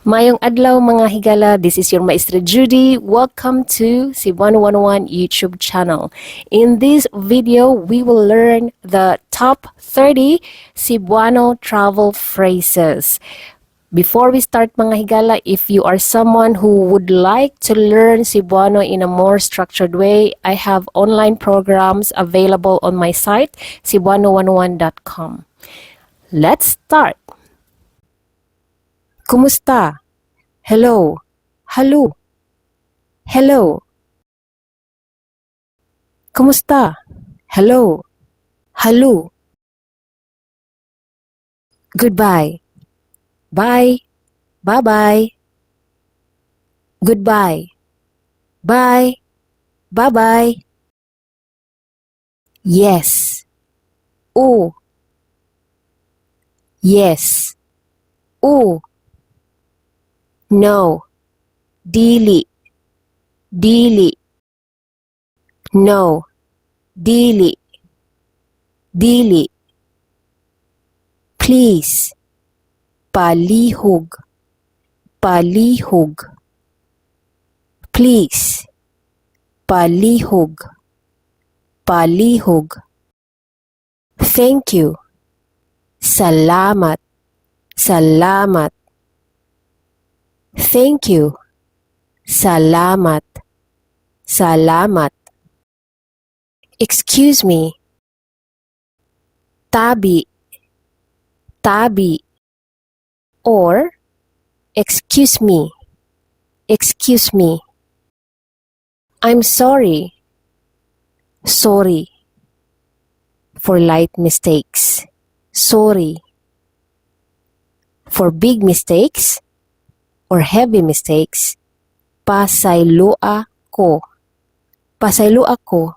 Maayong adlaw, mga higala, this is your Maestra Judy. Welcome to Cebuano 101 YouTube channel. In this video, we will learn the top 30 Cebuano travel phrases. Before we start, mga higala, if you are someone who would like to learn Cebuano in a more structured way, I have online programs available on my site, cebuano101.com. Let's start! Kumusta? Hello. Hello. Hello. Kumusta? Hello. Hello. Goodbye. Bye. Bye-bye. Goodbye. Bye. Bye-bye. Yes. Oo. Yes. Oo. No. Dili. Dili. No. Dili. Dili. Please. Palihog. Palihog. Please. Palihog. Palihog. Thank you. Salamat. Salamat. Thank you. Salamat. Salamat. Excuse me. Tabi. Tabi. Or, excuse me. Excuse me. I'm sorry. Sorry. For light mistakes. Sorry. For big mistakes or heavy mistakes, pasayloa ko. Pasayloa ko.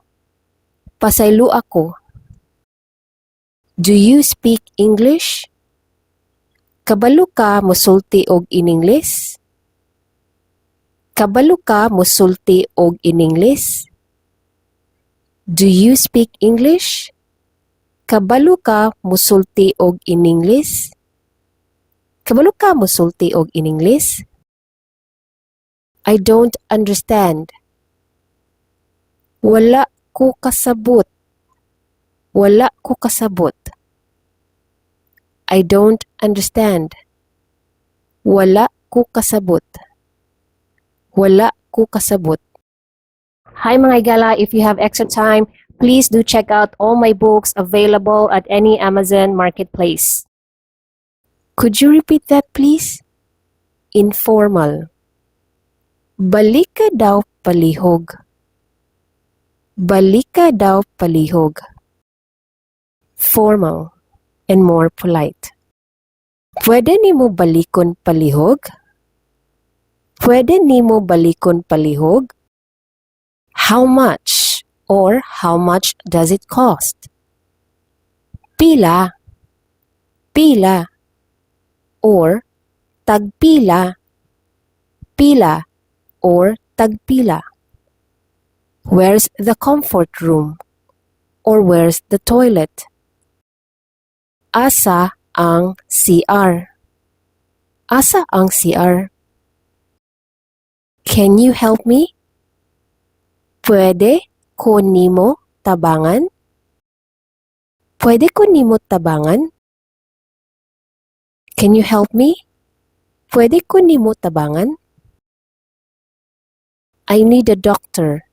Pasayloa ko. Do you speak English? Kabalo ka mosulti og Iningles? Kabalo ka mosulti og Iningles? Do you speak English? Kabalo ka mosulti og Iningles? Kabalo ka mosulti og Iningles? I don't understand. Wala ko kasabot. Wala ko kasabot. I don't understand. Wala ko kasabot. Wala ko kasabot. Hi, mga higala, if you have extra time, please do check out all my books available at any Amazon Marketplace. Could you repeat that, please? Informal. Balika daw palihog. Balika daw palihog. Formal and more polite. Pwede nimo balikon palihog? Pwede nimo balikon palihog? How much or how much does it cost? Pila. Pila. Or tagpila. Pila or tagpila. Where's the comfort room? Or where's the toilet? Asa ang CR? Asa ang CR? Can you help me? Pwede ko nimo tabangan? Pwede ko nimo tabangan? Can you help me? Pwede ko nimo tabangan? I need a doctor.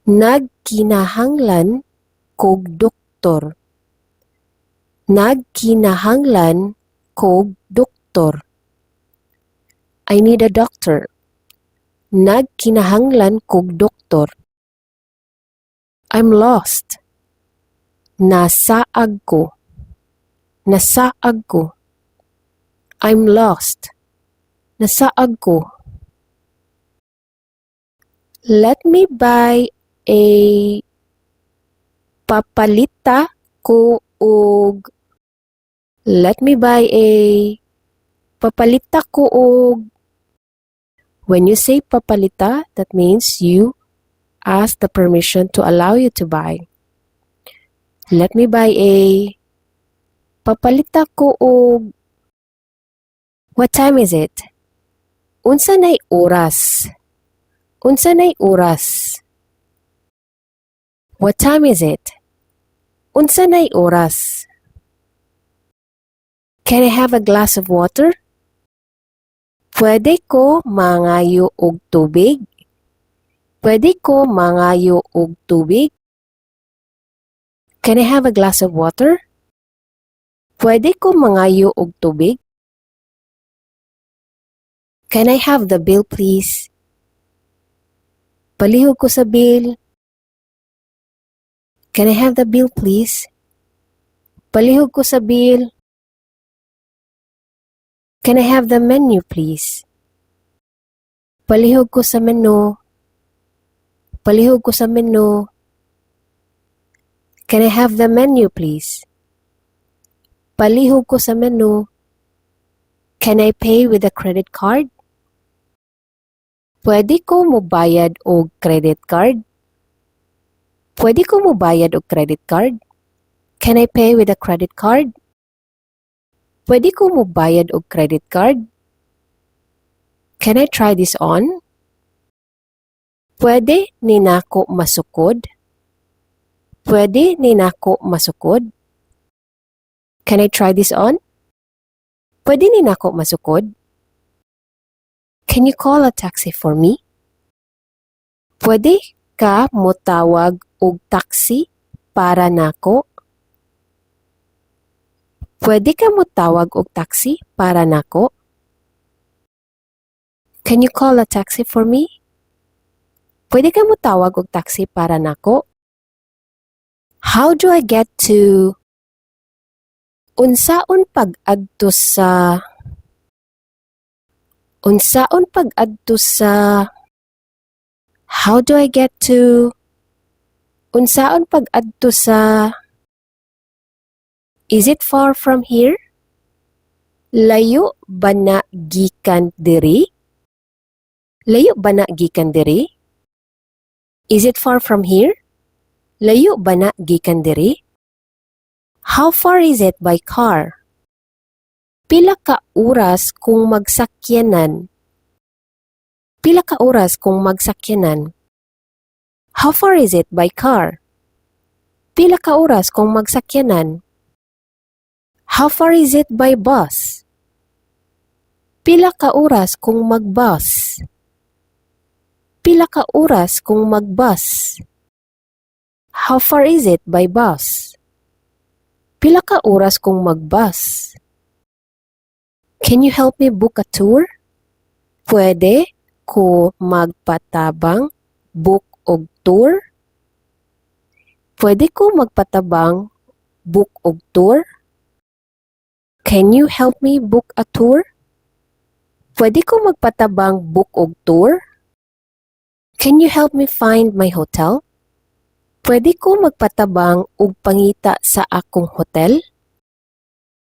Nagkinahanglan kog doktor. Nagkinahanglan kog doktor. I need a doctor. Nagkinahanglan kog doktor. I'm lost. Nasaag ko. Nasaag ko. I'm lost. Nasaag ko. Let me buy a, papalita ko og. Let me buy a, papalita ko og. When you say "papalita," that means you ask the permission to allow you to buy. Let me buy a, papalita ko og. What time is it? Unsa nay oras? Unsa nay oras? What time is it? Unsa nay oras? Can I have a glass of water? Pwede ko mangayo og tubig? Pwede ko mangayo og tubig? Can I have a glass of water? Pwede ko mangayo og tubig? Can I have the bill, please? Palihog ko sa bill. Can I have the bill, please? Palihog ko sa bill. Can I have the menu, please? Palihog ko sa menu. Palihog ko sa menu. Can I have the menu, please? Palihog ko sa menu. Can I pay with a credit card? Pwede ko mobayad og credit card? Pwede ko mobayad og credit card? Can I pay with a credit card? Pwede ko mobayad og credit card? Can I try this on? Pwede ni nako masukod? Pwede ni nako masukod? Can I try this on? Pwede ni nako masukod? Can you call a taxi for me? Pwede ka motawag og taxi para nako? Pwede ka motawag og taxi para nako? Can you call a taxi for me? Pwede ka motawag og taxi para nako? How do I get to? Unsaon pag-adto sa? Unsaon pag-adto sa? How do I get to? Unsaon pag-adto sa? Is it far from here? Layo ba na gikan diri? Layo ba na gikan diri? Is it far from here? Layo ba na gikan diri? How far is it by car? Pila ka oras kung magsakyanan? Pila ka oras kung magsakyanan? How far is it by car? Pila ka oras kung magsakyanan? How far is it by bus? Pila ka oras kung magbus? Pila ka oras kung magbus? How far is it by bus? Pila ka oras kung magbus? Can you help me book a tour? Pwede ko magpatabang book og tour? Pwede ko magpatabang book og tour? Can you help me book a tour? Pwede ko magpatabang book og tour? Can you help me find my hotel? Pwede ko magpatabang og pangita sa akong hotel?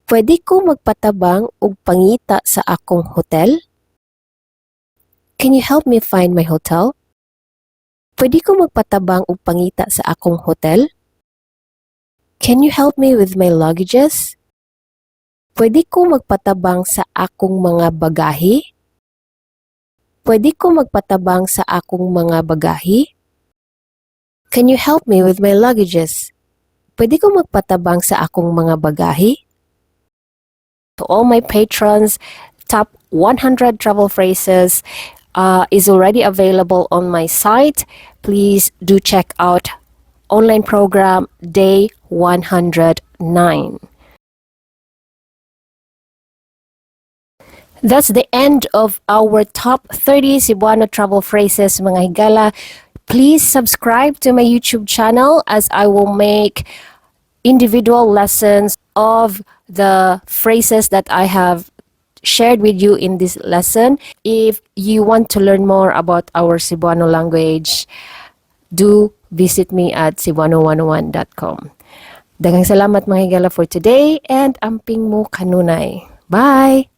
Pwede ko magpatabang og pangita sa akong hotel? Can you help me find my hotel? Pwede ko magpatabang og pangita sa akong hotel? Can you help me with my luggages? Pwede ko magpatabang sa akong mga bagahe? Pwede ko magpatabang sa akong mga bagahe? Can you help me with my luggages? Pwede ko magpatabang sa akong mga bagahe? To all my patrons, top 100 travel phrases is already available on my site. Please do check out online program day 109. That's the end of our top 30 Cebuano travel phrases, mga higala. Please subscribe to my YouTube channel as I will make individual lessons of the phrases that I have shared with you in this lesson. If you want to learn more about our Cebuano language, do visit me at cebuano101.com. Daghang salamat, mga higala, for today and amping mo kanunay. Bye!